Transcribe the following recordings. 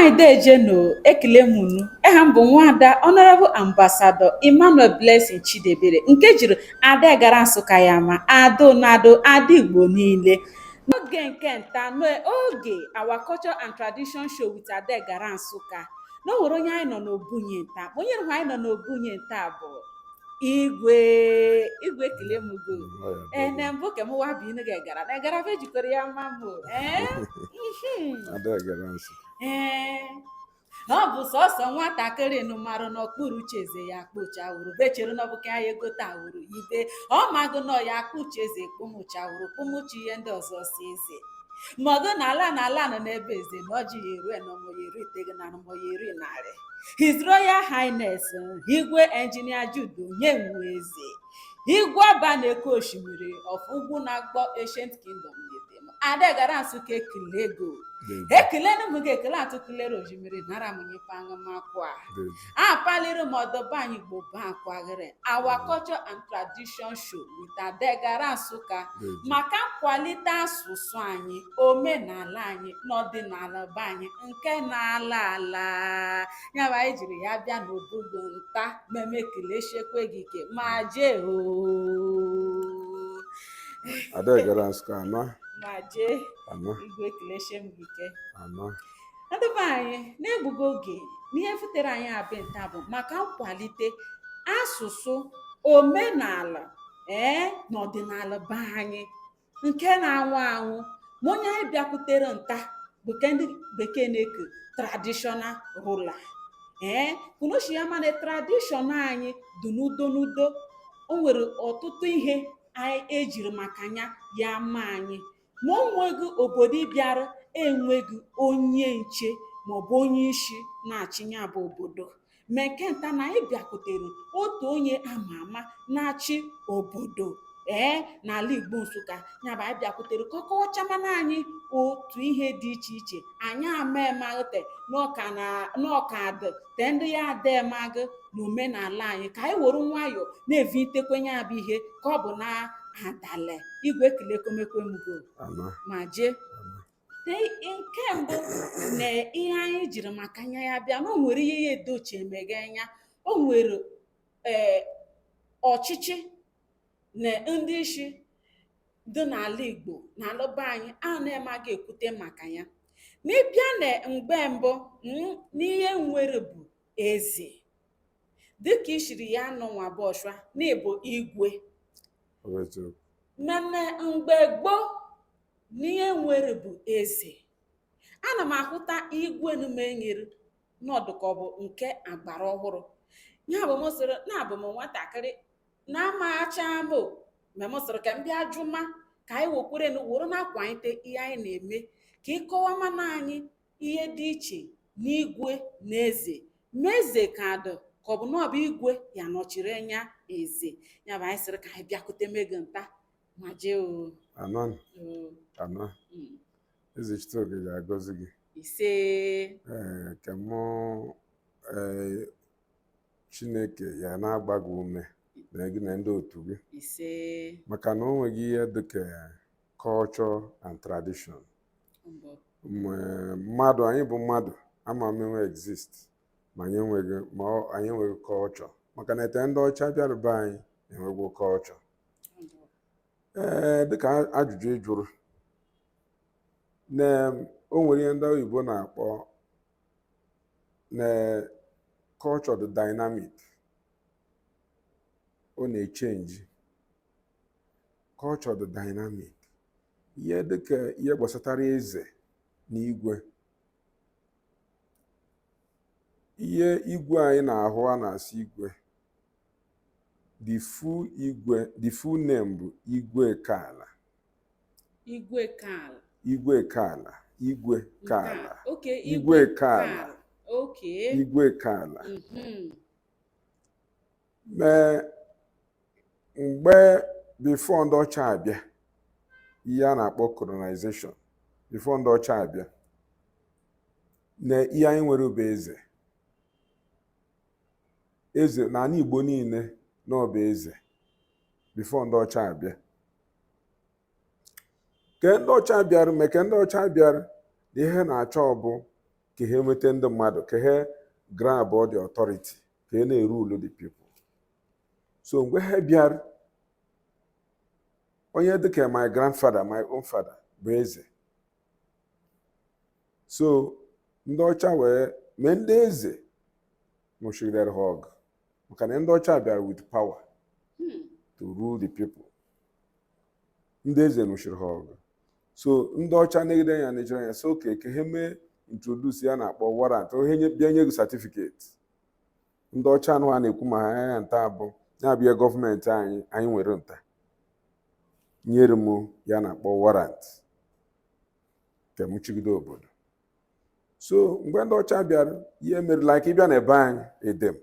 Anyị dejenu, ekele m unu. Eha m bụ nwada Honorable Ambassador Emmanuel Blessing Chidebere nke jiri Ada gara Nsụka ya ma ado nado ada Igbo niile. N'oge nke nta, n'oge our culture and tradition show with Ada gara Nsụka, na o nwere onye anyị nọ n'obunye nta. Onye hụ anyị nọ n'obunye nta bụ Igwe. Igwe, ekele m go. Ee, na mbụ ka m wa bụ inu gị gara na gara fe jikọrọ ya mma m ee. Ada gara Nsụka. Ee, ọ bụ sọsọ nwatakịrị nụ marụ n'okpuru uche eze ya kpochawuru bechere na ọ bụ ka ya egote awuru ibe ọ magụ nọ ya kpuchi eze kpụmụchawuru kpụmụchi ihe ndị ọzọ si eze maọgụ na ala na ala nọ n'ebe eze na ọjị ya eru enọmọ ya eru iteghị na anụmọ ya eri narị. His Royal Highness Igwe Engineer Jude Onyenweze, Igwe Aba na-eke osimiri of Ugwu na-akpọ Ancient Kingdom Nyetem. Ada gara Nsụka, ekele ego. Ekele m gị, ekele atụkụlere osimiri nara m nyepe aṅụmakwa apaliri m ọdọba anyị Igbo bụ akwagịrị our culture and tradition show with Adegara Nsụka maka nkwalite asụsụ anyị, omenala anyị na ọdịnala be anyị nke na-ala ala. Ya bụ anyị jiri ya bịa n'obugo nta meme ekele shekwe gị ike ma jee oo. Ada gara Nsụka anọ. Ma jee. Anọ. Igwe, ekele m gị ike. Anọ. Ndị be anyị, na-egbugo oge n'ihe futere anyị abịa nta bụ maka nkwalite asụsụ, omenala ee na ọdịnala be anyị nke na-anwụ anwụ. Ma onye anyị bịakwutere nta bụ nke ndị bekee na-eku traditional ruler. Ee, kunushi ya mana tradition anyị dị n'udo n'udo. O nwere ọtụtụ ihe anyị ejiri maka ya ya ma anyị, ma o nweghị obodo ịbịara enweghị onye nche maọbụ onye isi na-achị ya bụ obodo. Ma nke nta na anyị bịakwutere otu onye ama ama na-achị obodo ee n'ala Igbo Nsụka. Ya bụ anyị bịakwutere ka ọ kọwachamana anyị otu ihe dị iche iche anyị ama emaghịte n'ọka dị te ndị ya ada emagụ na omenala anyị, ka anyị were nwayọọ na-evitekwe ya bụ ihe ka ọ bụ na adale. Igwe, ekele komekwemugo. Anọ. Ma jee. Anọ. Nke mbụ na ihe anyị jiri maka anya ya bịa na o nwere ihe ya edochie emega anya. O nwere ee ọchịchị na ndị isi dị n'ala Igbo, n'ala be anyị a na-emaghị ekwute maka ya. N'ịbịa na mgbe mbụ, n'ihe nwere bụ eze dịka ishiri ya nọ nwa bụ ọshwa na ịbụ igwe. Ọ bụ eziokwu. Mana mgbe gboo n'ihe nwere bụ eze, ana m ahụta igwe numenyere n'ọdụ ka ọ bụ nke agbara ọhụrụ. Ya bụ m sịrị na abụ m nwatakịrị na-amacha m ma m sịrị ka m bịa jụma ka anyị wekwere were na-akwalite ihe anyị na-eme, ka ịkọwa mana anyị ihe dị iche n'igwe na eze, ma eze ka dị ka ọ bụ na ọ bụ igwe ya nọchiri anya eze. Ya bụ anyị sịrị ka anyị bịakwute mego nta ma jee o. Anọ. O. Anọ. Eze Chitoke ga-agọzi gị. Ise. Ee, ka mụ ee Chineke ya na-agba gị ume na gị na ndị otu gị. Ise. Maka na o nweghị ihe dịka culture and tradition. Mbọ. Mgbe mmadụ, anyị bụ mmadụ ama m enwe exist ma anyị enweghị ma anyị enweghị culture, maka na ete ndị ọcha bịara be anyị enwegwo culture. Mbọ. Ee, dịka ajụjụ ị jụrụ na o nwere ihe ndị oyibo na-akpọ na culture dị dynamic, ọ na-echange. Culture dị dynamic. Ihe dịka ihe gbasatara eze na igwe, ihe igwe anyị na-ahụ a na-asị igwe, the full igwe, the full name bụ Igwe Kala. Igwe Kala. Igwe Kala, Igwe Kala. Okay. Igwe Kala. Igwe Kala. Mee mgbe before ndị ọcha abịa, ihe a na-akpọ colonization, before ndị ọcha abịa, na ihe anyị nwere bụ eze. Eze n'ala Igbo niile na ọ bụ eze before ndị ọcha abịa. Ke ndị ọcha bịara mee, ke ndị ọcha bịara na ihe na-achọ bụ Ka ha nweta ndị mmadụ, ka ha grab all the authority, ka ha na-erule the people. So mgbe ha bịara, onye dịka my grandfather, my own father, bụ eze. So ndị ọcha wee mee ndị eze nụchigidere ha ọgụ, maka na ndị ọcha bịara with power to rule the people. Ndị eze nụchiri ha ọgụ. So ndị ọcha negide ya, nejere ya, so oke ka ha mee introduce ya na-akpọ warrant, ohe bịa nye gị certificate. Ndị ọcha anụ a na-ekwu ma ha ya nta bụ ya bịa gọọmenti anyị nwere nta nyere m ya na-akpọ warrant ka m chigide obodo. So mgbe ndị ọcha bịara, ihe mere, like ịbịa na ebe anyị Edem,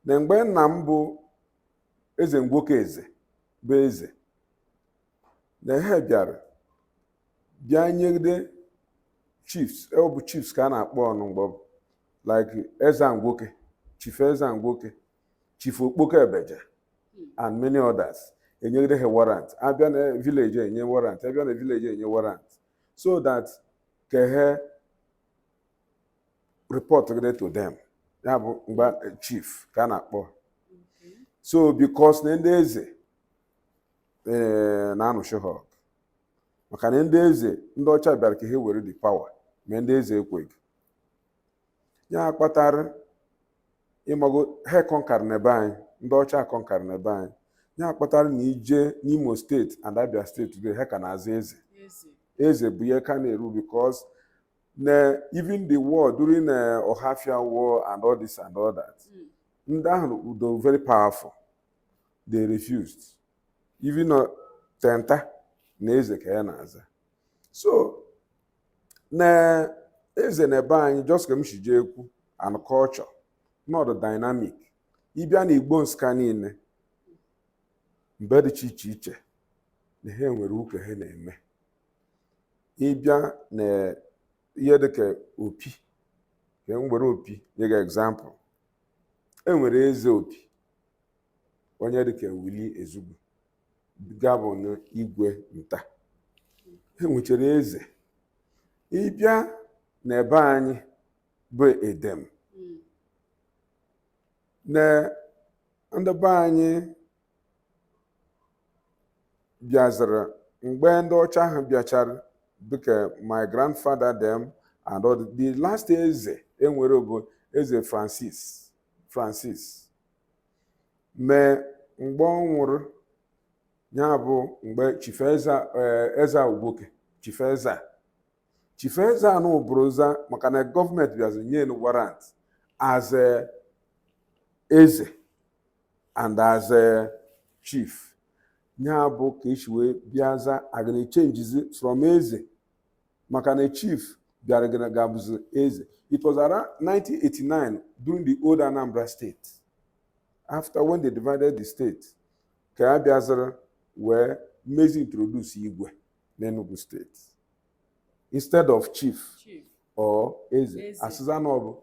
na mgbe nna m bụ Eze Ngwoke, eze bụ eze, na ha bịara bịa nyegide chiefs. Ọ bụ chiefs ka a na-akpọ ọnụ mgbe ọ bụ like Eze Ngwoke, Chief Eze Ngwoke, Chief Okpoko Ebeja and many others, enyegide ha warrant. Abịa na village, enye warrant. Abịa na village, enye warrant, so that ka ha report gide to them. Ya bụ mgbe chief ka a na-akpọ. So because na ndị eze na-anụchi ha ọgụ, maka na ndị eze, ndị ọcha bịara ka ha were the power, ma ndị eze ekweghị. Ya kpatara, ịmago, ha conquer na ebe anyị, ndị ọcha conquer na ebe anyị. Ya kpatara na ije n'Imo Steeti and Abia Steeti today, ha ka na-aza eze. Eze. Eze bụ ihe ka na-eru, because na even the war during Ohafia war and all this and all that, ndị ahụ they were very powerful. They refused even tenta na eze ka ya na-aza. So na eze na ebe anyị, just ka m si jee ekwu, and culture not dynamic. Ịbịa na Igbo Nsụka niile, mgbe dịcha iche iche na ha nwere ụka ha na-eme. Ịbịa na ihe dịka Opi, ka m were Opi nye gị example, e nwere eze Opi, onye dịka Wili Ezugwu gabụ n'igwe nta. E nwechara eze. Ịbịa na ebe anyị bụ Edem, na ndị be anyị bịaziri mgbe ndị ọcha ahụ bịachara, dịka my grandfather them and all the last eze enwere bụ Eze Francis. Mee mgbe ọ nwụrụ, ya bụ mgbe Chief Eze Ugboke, Chief Eze anụ bụrụza, maka na gọọmenti bịazi nye nu warrant as a eze and as a chief. Ya bụ ka esi wee bịaza agana changezi from eze, maka na chief bịara gabụzi eze. It was around 1989, during the old Anambra State, after when they divided the state, ka a bịaziri wee mezi introduce igwe n'Enugu Steeti instead of chief Chief. or eze. Eze. Asịza na ọ bụ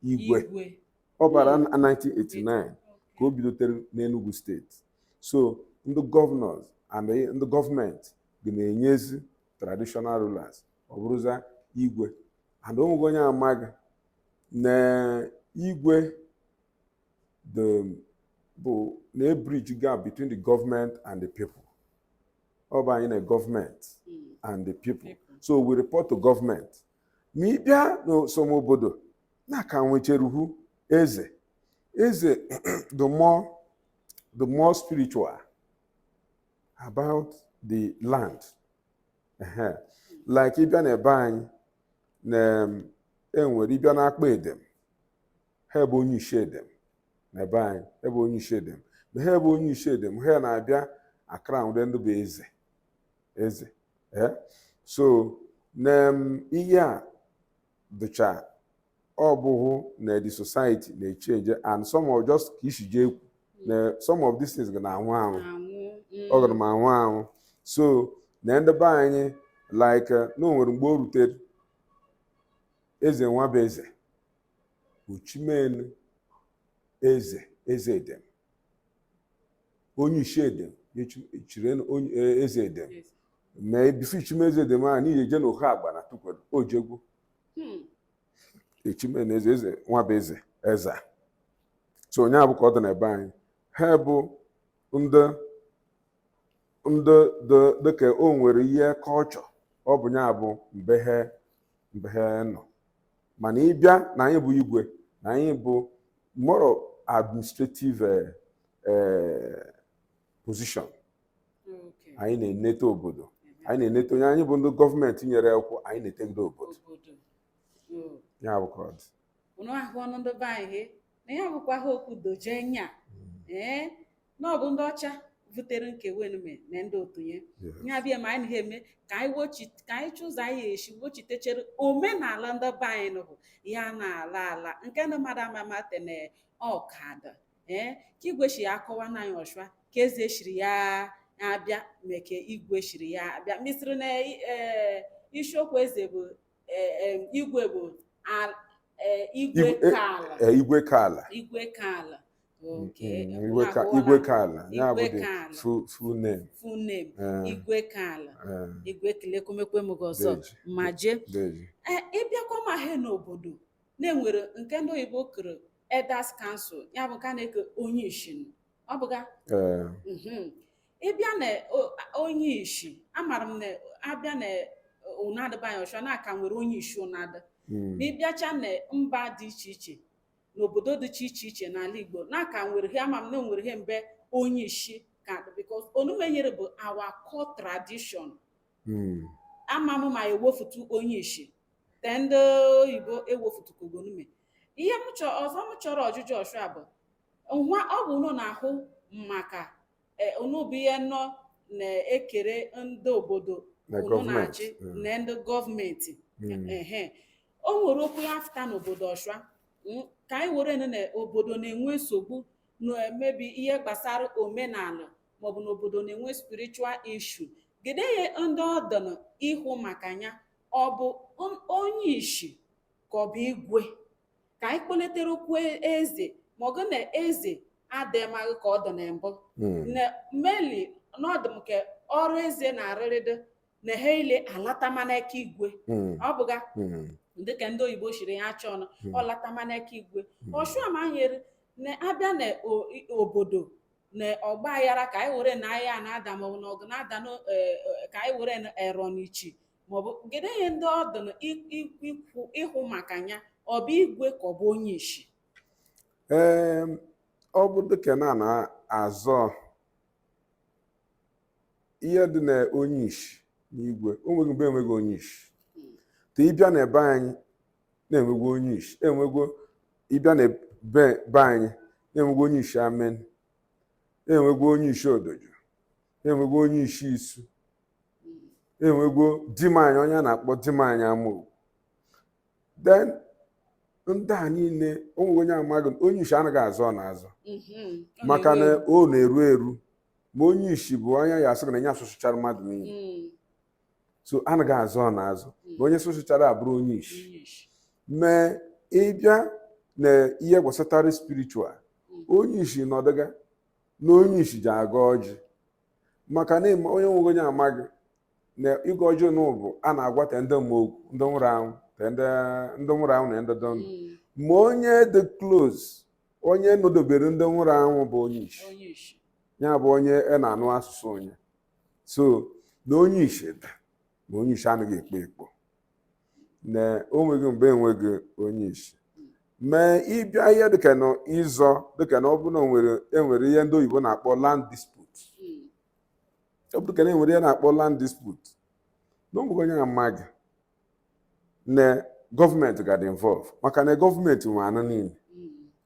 igwe. Igwe. Ọ bara 1989 ka o bidotere n'Enugu Steeti. So ndị governors and ndị gọọmenti ga na-enyezi traditional rulers, ọ bụrụza igwe. And onwego onye amaghị na igwe the bụ na bridge gap between the government and the people. Ọ bụ anyị na gọọmenti and the people. People. So we report to government. Ma ị bịa n'som obodo na ka nwecheruhu eze, eze the more spiritual about the land. Ehe. Like ịbịa na ebe anyị na enwere, ịbịa n'Akpa Edem, ha bụ onye isi Edem. Na ebe anyị ebe onye isi Edem, ma ha bụ onye isi Edem, ha na-abịa akra nwere ndị bụ eze eze. Eh? So na ihe a dịcha, ọ bụghị na the society na-echange and some of just ka isi jee ekwu na some of these things ga na-anwụ anwụ. Anwụ. Ọ gara m anwụ anwụ. So na ndị be anyị, like na o nwere mgbe o rutere eze nwa bụ eze Ochimenu, eze Edem, onye isi Edem chiri onye eze Edem. Ma before ichime eze Edem ahụ n'ihi eje na ohe agba na tukwere ojegwu. Echime na eze, eze nwa bụ eze eze a. So onye abụ ka ọ dị na ebe anyị, ha bụ ndị dị dịka o nwere ihe kọlchọ, ọ bụ ya bụ mgbe ha nọ. Mana ịbịa na anyị bụ igwe, na anyị bụ more of administrative position. Anyị na-enete obodo, anyị na-enete onye anyị bụ ndị gọọmenti nyere akwụkwọ, anyị na-etegide obodo. Obodo. Oh. Ya bụ ka ọ dị. Unu ahụ ọnụ ndị be anyị he na ya bụkwa ha okwu doje nya, ee, na ọ bụ ndị ọcha butere nkewa enume na ndị otunye. Ya bịa ma anyị na-eme ka anyị wochi, ka anyị chụzọ anyị esi wochitechere omenala ndị be anyị nụ bụ ya na-ala ala nke ndị mmadụ ama tene ọkada, ee, ka igwe si ya akọwa na anyị ọchụa ka eze shiri ya abịa meke igwe shiri ya abịa mesịrị na, ee, isiokwu eze bụ, ee, igwe bụ igwe ka ala. Igwe ka ala. Igwe ka ala, okay. Igwe ka, igwe ka ala ya bụ Igwe the ka ala. full name. Full name. Igwe ka ala. Igwe, kelekomekwe m gị ọzọ. Deji. Ma jee. Deji. Ee, ịbịakwa ma he n'obodo na-enwere nke ndị oyibo kere Elders Council, ya bụ nke a na-eke onye isi, ọ bụga. Ịbịa na onye isi, amara m na abịa na ụnadịbanye ọchọ na aka nwere onye isi ụnadị. Ma ịbịacha na mba dị iche iche, n'obodo dị iche iche iche n'ala Igbo, na aka nwere ihe, ama m na nwere ihe mbe onye isi ka dị, because onumenyere bụ our core tradition. Ama m ma ewofutu onye isi te ndị oyibo ewofutukogonume. Ihe m chọ ọzọ m chọrọ ọjụjụ ọchụ a bụ nwa ọ bụ unu na-ahụ maka unu bụ ihe nọ na-ekere ndị obodo na unu gọọmenti na-achị na ndị gọọmenti. Ehe, o nwere okwu ya afta n'obodo ọchụa, ka anyị were nụ na obodo na-enwe nsogbu na-emebi ihe gbasara omenala, maọbụ na obodo na-enwe spiritual issue, gede ya ndị ọdọ ịhụ maka ya, ọ bụ onye isi ka ọ bụ igwe, ka anyị kpọlitere okwu eze, ma ọ bụ na eze adịmaghị ka ọ dị na mbụ, na meli n'ọdụm ka ọrụ eze na-arịrịdo na ha ile alatamanaka igwe. Ọ bụga dịka ndị oyibo shiri ya achọ ọnụ. Ọ latamanaka igwe. Ọchụamanyere na abịa na obodo na ọgba aghara, ka anyị were na agha na-ada, maọbụ na ọgụ na-ada ka anyị were na ero n'ichi, maọbụ kedu ihe ndị ọ dị na ịhụ maka ya, ọ bụ igwe ka ọ bụ onye isi? Ee, ọ bụ dịka na na-azọ ihe dị na onye isi n'igwe, o nweghị mgbe enweghị onye isi. Ta ịbịa na ebe anyị na-enwegwo onye isi, enwegwo. Ịbịa na be anyị na-enwegwo onye isi amen, enwegwo onye isi odojo, enwegwo onye isi isu, enwegwo di m anyị, onye a na-akpọ di m anyị amaokwu. Then ndị a niile, o nweghị onye amaghị onye isi anaghị azọ ọ na-azọ. Ọ maka na na-ewu o na-eru eru, ma onye isi bụ onye ya asị na ya asụsụchara mmadụ niile. So anaghị azọ ọ na-azọ, ma onye sụsụchara abụrụ onye isi. Onye isi. Mee ịbịa na ihe gbasatara spiritual, onye isi nọdụga na onye isi ji aga ọjị, maka na onye nweghị onye amaghị na ịga ọjị nụ bụ a na-agwa te ndị mmụọ okwu, ndị nwụrụ anwụ, te ndị nwụrụ anwụ na ndị dị ndụ. Ma onye dị close, onye nọdobere ndị nwụrụ anwụ bụ onye isi. Onye isi. Ya bụ onye e na-anụ asụsụ onye so na onye isi dị, ma onye isi anaghị ekpo ekpo na o nweghị mgbe enweghị onye isi. Mee ịbịa ihe dịka na ịzọ, dịka na ọ bụrụ na o nwere, enwere ihe ndị oyibo na-akpọ land dispute. Ọ bụrụ ka na enwere ihe na-akpọ land dispute na o nweghị onye amaghị na gọọmenti ga-adị involve, maka na gọọmenti nwe anụ niile.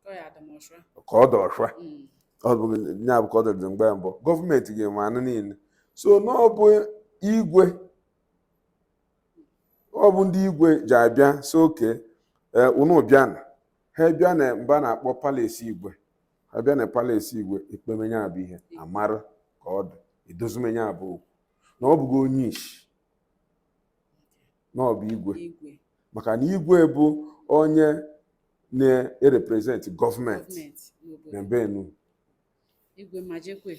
Ka ọ ya adịmọshwa. Ka ọ dọshwa. Ọ bụ ya bụ ka ọ dịrị mgbe mbụ, gọọmenti ga-enwe anụ niile, so na ọ bụ igwe, ọ bụ ndị igwe ji abịa so oke unu bịa na ha bịa na mba na-akpọ palace igwe, ha bịa na palace igwe, ekpemenye abụ ihe amara ka ọ dị, edozimenye abụ okwu na ọ bụghị onye isi, na ọ bụ igwe. Igwe. Maka na igwe bụ onye na-erepresent gọọmenti gọọmenti n'obodo na mbenu. Igwe, majekwe.